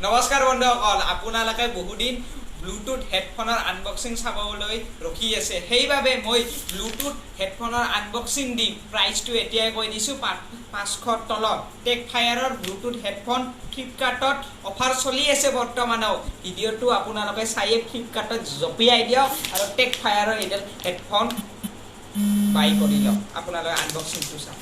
নমস্কাৰ বন্ধুসকল, আপোনালোকে বহুদিন ব্লুটুথ হেডফোনৰ আনবক্সিং চাবলৈ ৰখি আছে। সেইবাবে মই ব্লুটুথ হেডফোনৰ আনবক্সিং দিম। প্ৰাইচটো এতিয়াই কৈ দিছোঁ, 500ৰ তলত টেক ফায়াৰৰ ব্লুটুথ হেডফোন। ফ্লিপকাৰ্টত অফাৰ চলি আছে বৰ্তমানেও। ভিডিঅ'টো আপোনালোকে চায়ে ফ্লিপকাৰ্টত জঁপিয়াই দিয়ক আৰু টেক ফায়াৰৰ এইডাল হেডফোন বাই কৰি লওক। আপোনালোকে আনবক্সিংটো চাওক।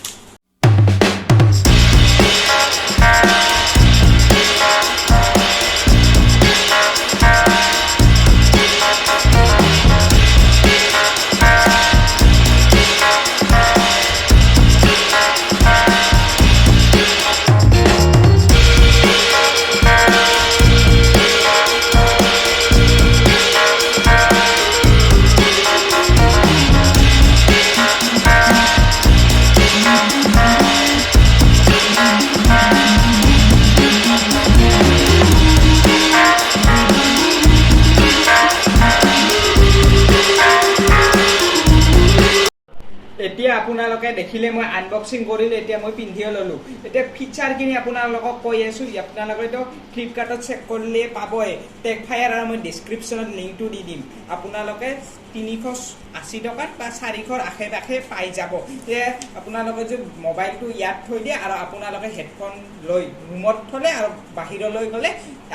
এতিয়া আপোনালোকে দেখিলে, মই আনবক্সিং কৰিলোঁ, এতিয়া মই পিন্ধিও ল'লোঁ। এতিয়া ফিচাৰখিনি আপোনালোকক কৈ আছোঁ। আপোনালোকেতো ফ্লিপকাৰ্টত চেক কৰিলে পাবই টেক ফায়াৰ আৰু মই ডিছক্ৰিপশ্যনত লিংকটো দি দিম। আপোনালোকে 380 টকাত বা 400ৰ আশে পাশে পাই যাব। এতিয়া আপোনালোকে যে মোবাইলটো ইয়াত থৈ দিয়ে আৰু আপোনালোকে হেডফোন লৈ ৰুমত থ'লে আৰু বাহিৰলৈ গ'লে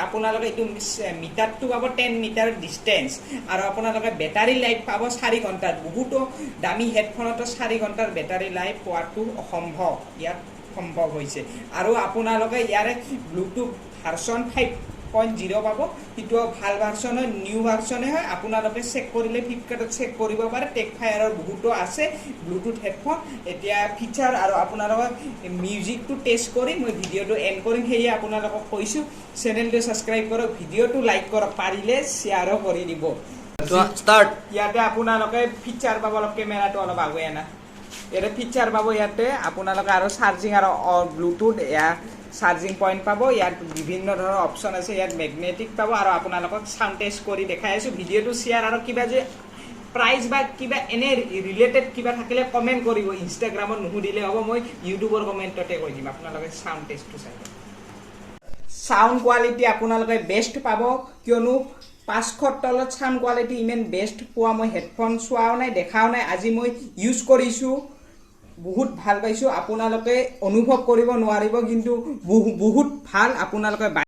আপোনালোকে এইটো মিটাৰটো পাব, 10 মিটাৰ ডিষ্টেঞ্চ আৰু আপোনালোকে বেটাৰী লাইফ পাব 4 ঘণ্টাৰ। বহুতো দামী হেডফোনতো 4 ঘণ্টাৰ বেটাৰী লাইফ পোৱাটো অসম্ভৱ, ইয়াত সম্ভৱ হৈছে। আৰু আপোনালোকে ইয়াৰে ব্লুটুথ ভাৰ্চন 5.0 পাব। সেইটো ভাল ভাৰ্চন হয়, নিউ ভাৰ্চনে হয়। আপোনালোকে চেক কৰিলে ফ্লিপকাৰ্টত চেক কৰিব পাৰে, টেক ফায়াৰৰ বহুতো আছে ব্লুটুথ হেডফোন। এতিয়া ফিচাৰ আৰু আপোনালোকৰ মিউজিকটো টেষ্ট কৰি মই ভিডিঅ'টো এণ্ড কৰিম। সেয়ে আপোনালোকক কৈছোঁ, চেনেলটো ছাবস্ক্ৰাইব কৰক, ভিডিঅ'টো লাইক কৰক, পাৰিলে শ্বেয়াৰো কৰি দিব। ষ্টাৰ্ট। ইয়াতে আপোনালোকে ফিচাৰ পাব। অলপ কেমেৰাটো অলপ আগুৱাই আনা। ইয়াতে ফিচাৰ পাব, ইয়াতে আপোনালোকে আৰু চাৰ্জিং আৰু ব্লুটুথ এয়া চাৰ্জিং পইণ্ট পাব। ইয়াত বিভিন্ন ধৰণৰ অপশ্যন আছে। ইয়াত মেগনেটিক পাব আৰু আপোনালোকক চাউণ্ড টেষ্ট কৰি দেখাই আছোঁ। ভিডিঅ'টো শ্বেয়াৰ আৰু কিবা যে প্ৰাইচ বা কিবা এনে ৰিলেটেড কিবা থাকিলে কমেণ্ট কৰিব। ইনষ্টাগ্ৰামত নুসুধিলে হ'ব, মই ইউটিউবৰ কমেণ্টতে কৈ দিম। আপোনালোকে চাউণ্ড টেষ্টটো চাই লওক। চাউণ্ড কোৱালিটি আপোনালোকে বেষ্ট পাব, কিয়নো 500ৰ তলত চাউণ্ড কোৱালিটি ইমান বেষ্ট পোৱা মই হেডফোন চোৱাও নাই, দেখাও নাই। আজি মই ইউজ কৰিছোঁ, বহুত ভাল পাইছোঁ। আপোনালোকে অনুভৱ কৰিব নোৱাৰিব, কিন্তু বহুত ভাল। আপোনালোকে